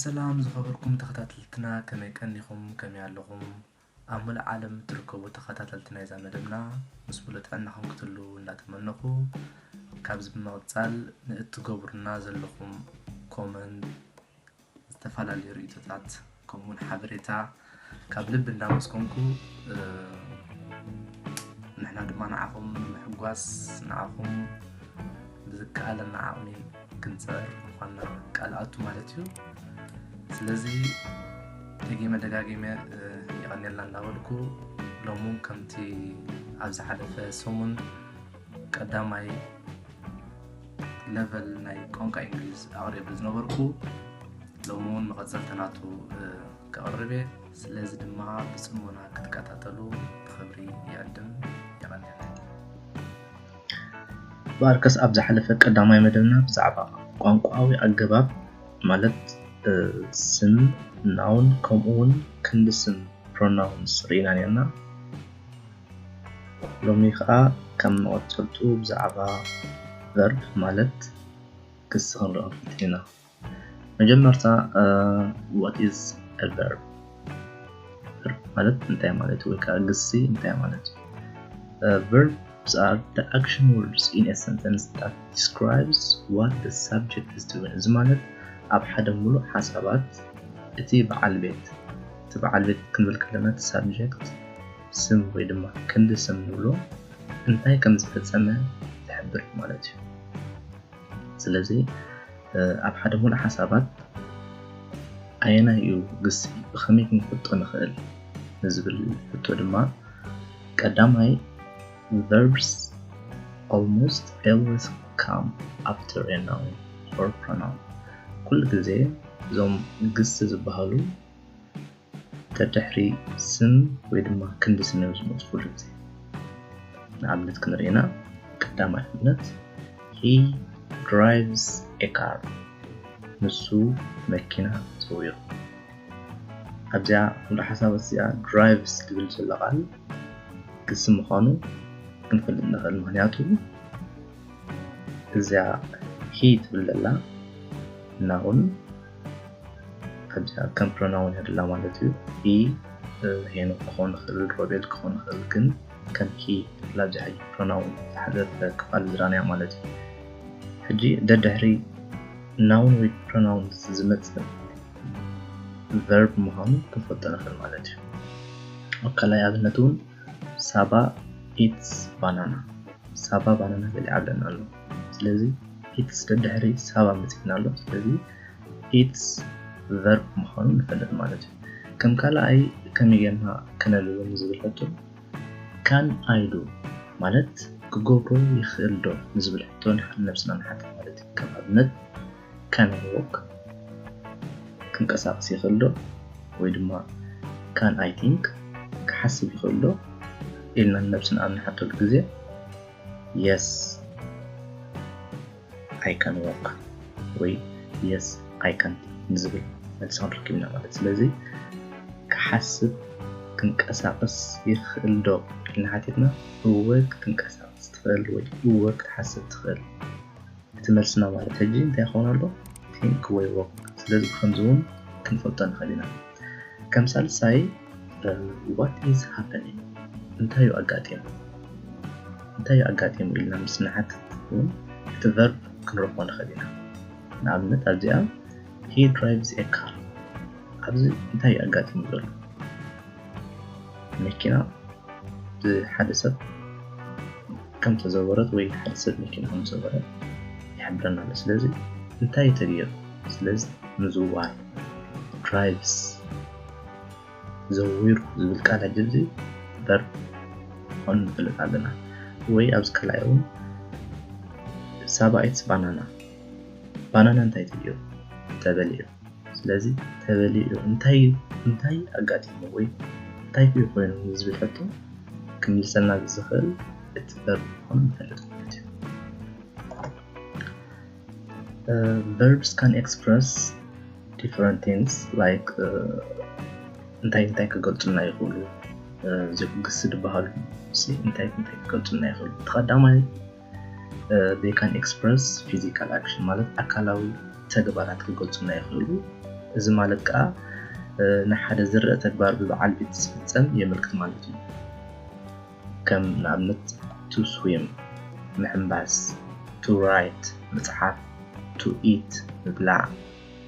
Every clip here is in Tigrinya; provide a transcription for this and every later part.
ሰላም ዝኸበርኩም ተኸታተልትና፣ ከመይ ቀኒኹም? ከመይ ኣለኹም? ኣብ ሙሉእ ዓለም እትርከቡ ተኸታተልቲ ናይዛ መደብና፣ ምስ ሙሉእ ጥዕናኹም ክትህልዉ እንዳተመነኹ፣ ካብዚ ብምቕጻል ንእትገብሩና ዘለኹም ኮመንት፣ ዝተፈላለዩ ርእይቶታት፣ ከምኡውን ሓበሬታ ካብ ልቢ እንዳመስገንኩ፣ እ፣ ንሕና ድማ ንዓኹም ንምሕጓስ፣ ንዓኹም ብዝከኣለና ዓቕሚ ክንጽዕር ምዃንና ቃል ኣቱ ማለት እዩ። ስለዚ ደጊመ ደጋጊመ፣ እ፣ የቐንየልና እንዳበልኩ፣ ሎሚ እውን ከምቲ ኣብ ዝሓለፈ ሰሙን ቀዳማይ ለቨል ናይ ቋንቋ እንግሊዝ ኣቕሪበ ዝነበርኩ፣ ሎሚ እውን መቐጸልታ ናቱ፣ እ፣ ከቕርብ እየ። ስለዚ ድማ ብጽሞና ክትከታተሉ ብኽብሪ ይዕድም። የቐንየለይ። ባርከስ ኣብ ዝሓለፈ ቀዳማይ መደብና ብዛዕባ ቋንቋዊ ኣገባብ ማለት፣ እ፣ ስም፣ ናውን፣ ከምኡ እውን ክንዲ ስም፣ ፕሮናውንስ፣ ርኢና ነርና። ሎሚ ኸኣ ከም መቐጸልቱ ብዛዕባ ቨርብ ማለት ግሲ ክንርኢ ክንፍትን ኢና። መጀመርታ፣ እ፣ what is a verb? ቨርብ ማለት እንታይ ማለት እዩ ወይ ከዓ ግሲ እንታይ ማለት እዩ? እ፣ verbs are the action words in a sentence that describes what the subject is doing። እዚ ማለት ኣብ ሓደ ሙሉእ ሓሳባት እቲ በዓል ቤት፣ እቲ በዓል ቤት ክንብል ከለና እቲ ሳብጀክት ስም ወይ ድማ ክንዲ ስም ንብሎ እንታይ ከም ዝፈጸመ ዝሕብር እዩ ማለት እዩ። ስለዚ፣ እ፣ ኣብ ሓደ ሙሉእ ሓሳባት ኣየናይ እዩ ግሲ፣ ብኸመይ ክንፈልጦ ንኽእል ንዝብል ሕቶ ድማ፣ ቀዳማይ፣ verbs almost always come after a noun or pronoun። ኩሉ ግዜ እዞም ግሲ ዝበሃሉ ደድሕሪ ስም ወይ ድማ ክንዲ ስም እዮም ዝመጹ ኩሉ ግዜ። ንኣብነት ክንርኢ ኢና፣ ቀዳማይ ኣብነት፣ he drives a car፣ ንሱ መኪና ይዘውር። ኣብዚኣ ሙሉእ ሓሳባት እዚኣ ድራይቭስ ትብል ዘላ ቃል ግሲ ምዃኑ ክንፈልጥ ንኽእል፣ ምኽንያቱ እዚኣ ሂ ትብል ዘላ ናውን ኣብዚኣ ከም ፕሮናውን እያ ዘላ ማለት እዩ። ሂ፣ እ፣ ሄኖክ ክኸውን ይኽእል፣ ሮቤል ክኸውን ይኽእል፣ ግን ከም ሂ ትብል ኣብዚኣ ሕጂ ፕሮናውን ዝሓዘት ክፋል ዝረኣናያ ማለት እዩ። ሕጂ ደድሕሪ ናውን ወይ ፕሮናውን ዝመጽእ ቨርብ ምዃኑ ክንፈልጦ ንኽእል ማለት እዩ። ኣብ ካልኣይ ኣብነት እውን ሳባ ኢትስ ባናና፣ ሳባ ባናና በሊዓ ይብለና ኣሎ። ስለዚ ኢትስ ደድሕሪ ሳባ መጺእና ኣሎ። ስለዚ ኢትስ ቨርብ ምዃኑ ንፈልጥ ማለት እዩ። ከም ካልኣይ ከመይ ጌርና ከነልብም ዝብል ሕቶ፣ ካን ኣይ ዱ ማለት ክገብሮ ይኽእል ዶ ንዝብል ሕቶ ንሓ-፣ ነብስና ንሓትት ማለት እዩ። ከም ኣብነት ካን ኣይ ዎክ፣ ክንቀሳቐስ ይኽእል ዶ? ወይ ድማ ካን ኣይ ቲንክ፣ ክሓስብ ይኽእል ዶ? ኢልና ንነብስና ኣብ ንሓተሉ ግዜ የስ ኣይ ካን ዎክ ወይ የስ ኣይ ካን ንዝብል መልሲ ክንረክብ ኢና ማለት። ስለዚ ክሓስብ ክንቀሳቐስ ይኽእል ዶ ኢልና ሓቲትና፣ እወ ክትንቀሳቐስ ትኽእል ወይ እወ ክትሓስብ ትኽእል። እቲ መልስና ማለት ሕጂ እንታይ ይኸውን ኣሎ? ቲንክ ወይ ዎክ። ስለዚ ብኸምዚ እውን ክንፈልጦ ንኽእል ኢና። ከም ሳልሳይ፣ what is happening? እንታይ እዩ ኣጋጢሙ? እንታይ እዩ ኣጋጢሙ ኢልና ምስ ንሓትት እውን እቲ ቨርብ ክንረኽቦ ንኽእል ኢና። ንኣብነት ኣብዚኣ he drives a car። ኣብዚ እንታይ እዩ ኣጋጢሙ ዘሎ? መኪና ብሓደ ሰብ ከም ተዘወረት ወይ ሓደ ሰብ መኪና ከም ዝዘወረ ይሕብረና ኣሎ። ስለዚ እንታይ እዩ ተገይሩ? ስለዚ ምዝዋር፣ ድራይቭስ፣ ዘዊሩ ዝብል ቃል ኣብዚ ቨርብ ምዃኑ ንፈልጥ ኣለና። ወይ ኣብዚ ካልኣይ እውን ሳባ ኢትስ ባናና፣ ባናና እንታይ ተገይሩ? ተበሊዑ። ስለዚ ተበሊዑ እንታይ፣ እንታይ ኣጋጢሙ ወይ እንታይ እዩ ኮይኑ ንዝብል ሕቶ ክምልሰልና ዝኽእል እቲ ቨርብ ምዃኑ ንፈልጥ ማለት እዩ። Uh, verbs can express different things like, uh, እንታይ እንታይ ክገልጹልና ይኽእሉ? Uh, እዞም ግሲ ዝበሃሉ ሲ እንታይ እንታይ ክገልጹልና ይኽእሉ? እቲ ቀዳማይ፣ uh, they can express physical action ማለት ኣካላዊ ተግባራት ክገልጹልና ይኽእሉ። እዚ ማለት ከዓ ንሓደ ዝረአ ተግባር ብበዓል ቤት ዝፍጸም የመልክት ማለት እዩ። ከም ንኣብነት to swim፣ ምሕንባስ፣ to write፣ ምጽሓፍ፣ to eat፣ ምብላዕ፣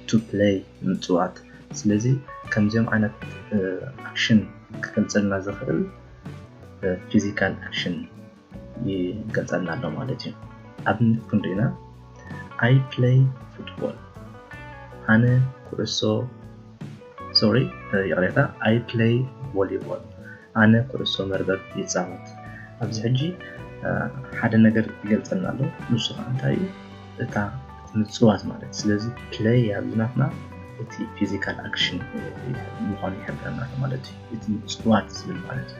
to play፣ ምጽዋት። ስለዚ ከምዚኦም ዓይነት action ክገልጸልና ዝኽእል physical action ይገልጸልና ኣሎ ማለት እዩ። ኣብነት ክንሪና I play football፣ ኣነ ኩዕሶ፣ sorry፣ ይቕሬታ፣ I play volleyball፣ ኣነ ኩዕሶ መርበብ ይጻወት። ኣብዚ ሕጂ ሓደ ነገር ይገልጸልና ኣሎ። ንሱ ከዓ እንታይ እዩ? እታ ምጽዋት ማለት። ስለዚ play ኣብዚ ናትና እቲ physical action ምዃኑ ይሕብረና ኣሎ ማለት እዩ። እቲ ምጽዋት ዝብል ማለት እዩ።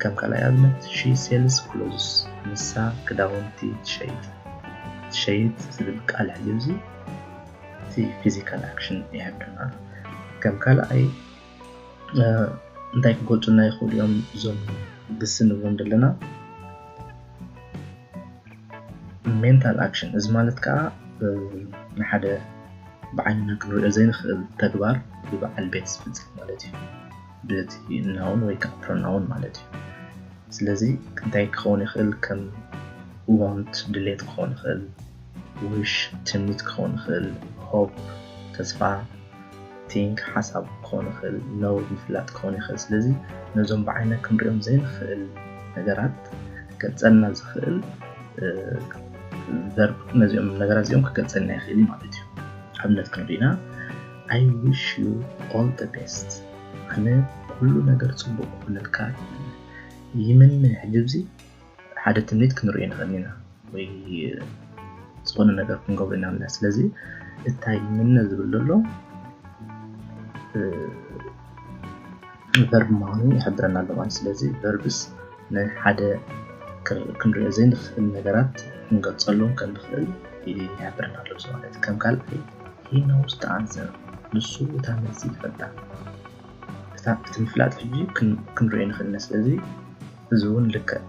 ከም ካልኣይ ኣብነት she sells clothes፣ ንሳ ክዳውንቲ ትሸይጥ። ትሸይጥ ዝብል ቃል ሕጂ እዚ እቲ physical action ይሕብረና ኣሎ። ከም ካልኣይ እንታይ ክገልጹና ይኽእሉ እዮም እዞም ግስ ንብሎም ዘለና? Mental action፣ እዚ ማለት ከዓ ንሓደ ብዓይንና ክንሪኦ ዘይንኽእል ተግባር ብበዓል ቤት ዝፍጸም ማለት እዩ። በቲ noun ወይ ከዓ pronoun ማለት እዩ። ስለዚ እንታይ ክኸውን ይኽእል? ከም want፣ ድሌት ክኸውን ይኽእል፣ wish፣ ትምኒት ክኸውን ይኽእል፣ hope፣ ተስፋ፣ think፣ ሓሳብ ክኸውን ይኽእል፣ know፣ ምፍላጥ ክኸውን ይኽእል። ስለዚ ነዞም ብዓይና ክንሪኦም ዘይንኽእል ነገራት ክገልጸልና ዝኽእል verb ነዚኦም ነገራት እዚኦም ክገልጸልና ይኽእል እዩ ማለት እዩ። ኣብነት ክንሪና I wish you all the best፣ ኣነ ኩሉ ነገር ጽቡቕ ክኾነልካ ይምነ። ይምነ ሕጂ ኣብዚ ሓደ ትምኒት ክንሪኦ ንኽእል ኢና ወይ ዝኾነ ነገር ክንገብሮ ኢና ንብላ። ስለዚ እንታይ ይምነ ዝብል ዘሎ verb ምዃኑ ይሕብረና ኣሎ ማለት። ስለዚ verbs ንሓደ ክንሪኦ ዘይንኽእል ነገራት ክንገልጸሎም ከም ንኽእል ይሕብረና ኣሎ ማለት። ከም ካልኣይ he knows the answer፣ ንሱ እታ መልሲ ይፈልጣ። እቲ ምፍላጥ ሕጂ ክንሪኦ ንኽእል ኢና። ስለዚ እዚ እውን ልክዕ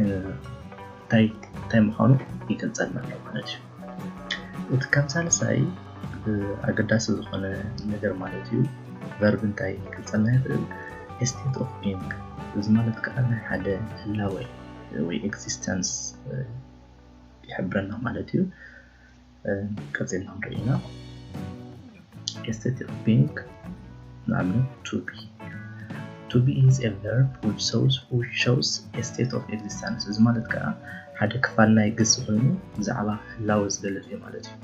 እንታይ እንታይ ምዃኑ ይገልጸልና ኣሎ ማለት እዩ። እቲ ከም ሳልሳይ ኣገዳሲ ዝኾነ ነገር ማለት እዩ verb እንታይ ይገልጸልና ይኽእል? State of being፣ እዚ ማለት ከዓ ናይ ሓደ ህላወ ወይ existence ይሕብረና ማለት እዩ። ቀጺልና ንርኢ ኢና። State of being ንኣብነት to be። To be is a verb which shows which shows a state of existence። እዚ ማለት ከዓ ሓደ ክፋል ናይ ግስ ኮይኑ ብዛዕባ ህላወ ዝገልጽ እዩ ማለት እዩ።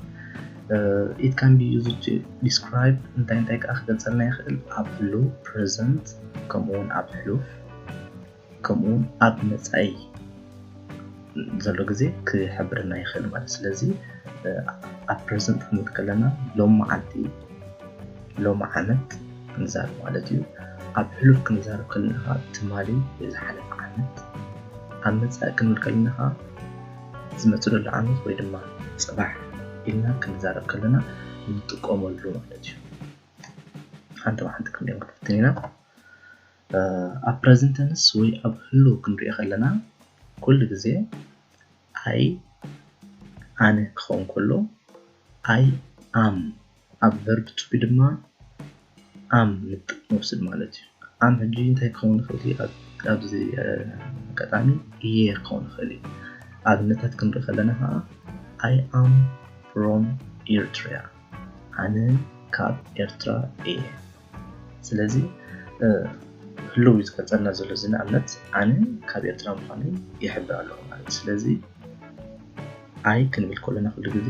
It can be used to describe እንታይ እንታይ ከዓ ክገልጸልና ይኽእል? ኣብ ህሉው፣ present፣ ከምኡ እውን ኣብ ሕሉፍ፣ ከምኡ እውን ኣብ መጻኢ ዘሎ ግዜ ክሕብረና ይኽእል ማለት። ስለዚ ኣብ present ክንብል ከለና ሎም መዓልቲ፣ ሎም ዓመት ክንዛረብ ማለት እዩ። ኣብ ሕሉፍ ክንዛረብ ከለና ከዓ ትማሊ ወይ ዝሓለፈ ዓመት፣ ኣብ መጻኢ ክንብል ከለና ከዓ ዝመጽእ ዘሎ ዓመት ወይ ድማ ጽባሕ ኢልና ክንዛረብ ከለና ንጥቀመሉ ማለት እዩ። ሓንቲ ብሓንቲ ክንሪኦም ክንፍትን ኢና። ኣብ present tense ወይ ኣብ ህሉው ክንሪኦ ከለና ኩሉ ግዜ I ኣነ ክኸውን ከሎ I am ኣብ verb to be ድማ am ንውስድ ማለት እዩ። Am ሕጂ እንታይ ክኸውን ይኽእል እዩ? ኣብዚ ኣጋጣሚ እየ ክኸውን ይኽእል እዩ። ኣብነታት ክንርኢ ከለና ከዓ I am from Eritrea፣ ኣነ ካብ ኤርትራ እየ። ስለዚ ህሉው እዩ ዝገልጸልና ዘሎ እዚ ንኣብነት ኣነ ካብ ኤርትራ ምዃነይ ይሕብር ኣለኹ ማለት። ስለዚ I ክንብል ከለና ኩሉ ግዜ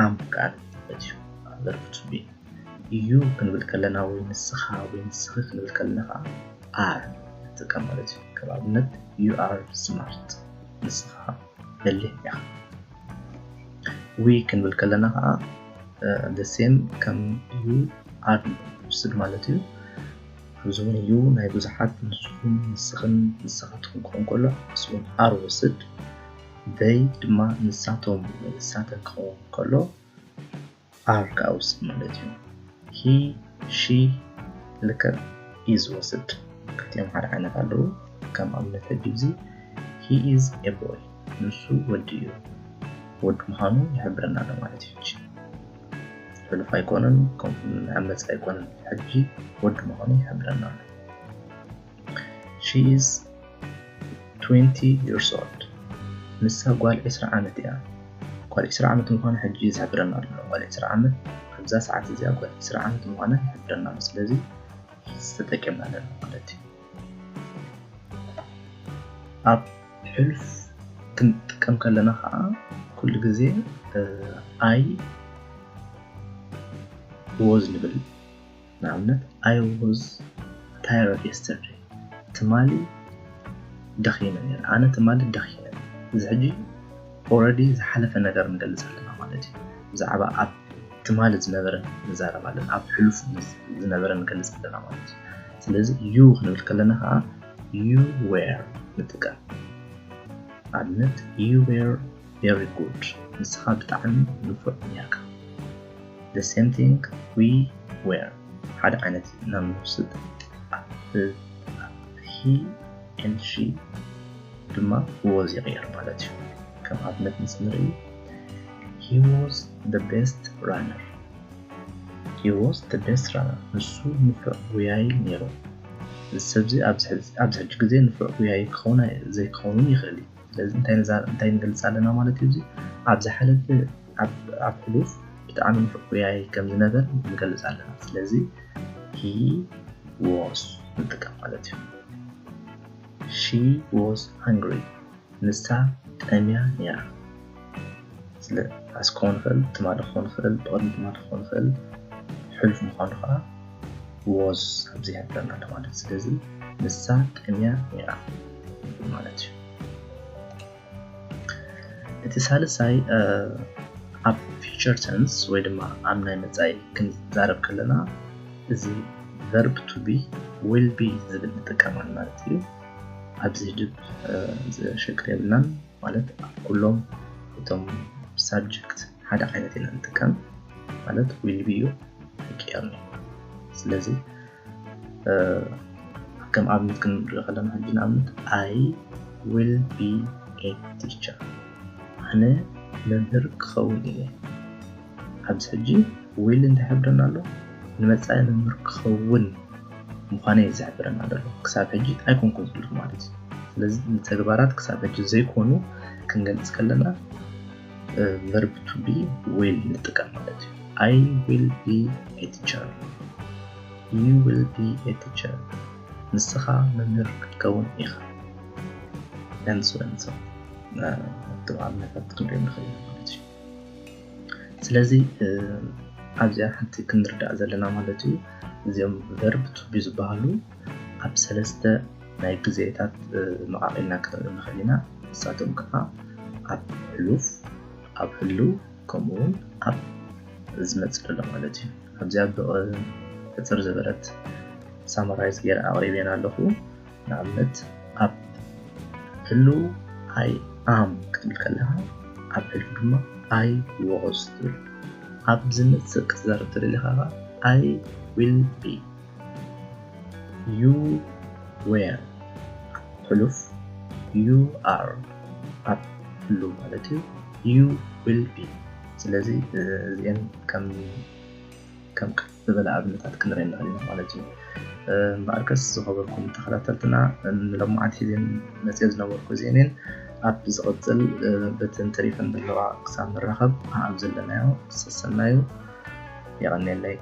am ክኣል ማለት እዩ። Verb to be። You ክንብል ከለና ወይ ንስኻ ወይ ንስኺ ክንብል ከለና ከዓ are ንጥቀም ማለት እዩ። ከም ኣብነት you are smart፣ ንስኻ በሊሕ ኢኻ። We ክንብል ከለና ከዓ the same ከም you are ንወስድ ማለት እዩ። ኣብዚ እውን you ናይ ብዙሓት ንስኹም፣ ንስኽን፣ ንስኻትኩም ክኸውን ከሎ ንሱ እውን are ወስድ። They ድማ ንሳቶም ወይ ንሳተን ክኸውን ከሎ are ከዓ ወስድ ማለት እዩ። He፣ she ልክዕ is ወስድ። ክልቲኦም ሓደ ዓይነት ኣለዉ። ከም ኣብነት ሕጂ እዚ he is a boy፣ ንሱ ወዲ እዩ፣ ወዲ ምዃኑ ይሕብረና ኣሎ ማለት እዩ። ሕሉፍ ኣይኮነን፣ ከም ንዓመፅ ኣይኮነን። ሕጂ ወዲ ምዃኑ ይሕብረና ኣሎ። She is twenty years old። ንሳ ጓል ዕስራ ዓመት እያ። ጓል ዕስራ ዓመት ምዃና ሕጂ ዝሕብረና ኣሎ። ጓል ዕስራ ዓመት፣ ኣብዛ ሰዓት እዚኣ ጓል ዕስራ ዓመት ምዃና ይሕብረና ኣሎ። ስለዚ is ተጠቂምና ኣለና ማለት እዩ። ኣብ ሕሉፍ ክንጥቀም ከለና ከዓ ኩሉ ግዜ I was ንብል። ንኣብነት I was tired yesterday። ትማሊ ደኺመ ነይረ። ኣነ ትማሊ ደኺመ። እዚ ሕጂ already ዝሓለፈ ነገር ንገልፅ ኣለና ማለት እዩ። ብዛዕባ ኣብ ትማሊ ዝነበረ ንዛረብ ኣለና፣ ኣብ ሕሉፍ ዝነበረ ንገልፅ ኣለና ማለት እዩ። ስለዚ you ክንብል ከለና ከዓ you were ንጥቀም። ኣብነት you were very good፣ ንስኻ ብጣዕሚ ንፉዕ ነርካ። The same thing, we were፣ ሓደ ዓይነት ኢና ንወስድ። He and she ድማ was ይቕየር ማለት እዩ። ከም ኣብነት ምስ ንርኢ he was the best runner። He was the best runner፣ ንሱ ንፉዕ ጎያዪ ነይሩ። እዚ ሰብ እዚ ኣብዚ ሕዚ ግዜ ንፉዕ ጎያዪ ክኸውን ዘይክኸውን ይኽእል እዩ። ስለዚ እንታይ ንገልፅ ኣለና ማለት እዩ? እዚ ኣብ ዝሓለፈ ኣብ ሕሉፍ ብጣዕሚ ንፉዕ ጎያዪ ከም ዝነበር ንገልፅ ኣለና። ስለዚ he was ንጥቀም ማለት እዩ። She was hungry፣ ንሳ ጠምያ ነይራ። ስለ past ክኸውን ይኽእል፣ ትማሊ ክኸውን ይኽእል፣ ብቕድሚ ትማሊ ክኸውን ይኽእል፣ ሕሉፍ ምዃኑ ከዓ was ኣብዚ ይሕብረና ኣሎ ማለት እዩ። ስለዚ ንሳ ጠምያ ነይራ ማለት እዩ። እቲ ሳልሳይ ኣብ future tense ወይ ድማ ኣብ ናይ መጻኢ ክንዛረብ ከለና እዚ verb to be will be ዝብል ንጥቀመሉ ማለት እዩ። ኣብዚ ህድብ ዘሸግር የብልናን፣ ማለት ኣብ ኩሎም እቶም subject ሓደ ዓይነት ኢና ንጥቀም፣ ማለት will be እዩ፣ ኣይቅየርን እዩ። ስለዚ ከም ኣብነት ክንርኢ ከለና ሕጂ ንኣብነት I will be a teacher፣ ኣነ መምህር ክኸውን እየ። ኣብዚ ሕጂ will እንታይ ይሕብረና ኣሎ? ንመጻኢ መምህር ክኸውን ምዃነይ እዩ ዝሕብረና ዘሎ። ክሳብ ሕጂ ኣይኮንኩን ዘለኹ ማለት እዩ። ስለዚ ንተግባራት ክሳብ ሕጂ ዘይኮኑ ክንገልጽ ከለና verb to be will ንጥቀም ማለት እዩ። I will be a teacher፣ you will be a teacher፣ ንስኻ መምህር ክትከውን ኢኻ፣ and so and so። እቶም ኣብነታት ክንሪኦም ንኽእል ኢና ማለት እዩ። ስለዚ ኣብዚኣ ሓንቲ ክንርዳእ ዘለና ማለት እዩ፣ እዚኦም verb to be ዝበሃሉ ኣብ ሰለስተ ናይ ግዜታት መቓቒልና ክንርኢ ንኽእል ኢና። ንሳቶም ከዓ ኣብ ሕሉፍ፣ ኣብ ህሉው፣ ከምኡ እውን ኣብ ዝመጽእ ዘሎ ማለት እዩ። ኣብዚኣ ብሕጽር ዝበለት summarize ገይረ ኣቕሪበን ኣለኹ። ንኣብነት ኣብ ህሉው I am ክትብል ከለኻ፣ ኣብ ሕሉፍ ድማ I was ትብል። ኣብ ዝመጽእ ክትዛረብ ትደሊ ከኣ I will be፣ you were ኣብ ሕሉፍ፣ you are ኣብ ህሉው ማለት እዩ፣ you will be። ስለዚ እዚአን ከም ከም ዝበለ ኣብነታት ክንርኢ ንኽእል ኢና ማለት እዩ። እምበኣርከስ ዝኸበርኩም ተኸታተልትና፣ ንሎማዓንቲ ሒዘን መፅየ ዝነበርኩ እዚአን እየን። ኣብ ዝቕፅል በተን ተሪፈን ዘለዋ ክሳብ ንራኸብ ኣብ ዘለናዮ ሰሰናዩ የቐንየለይ።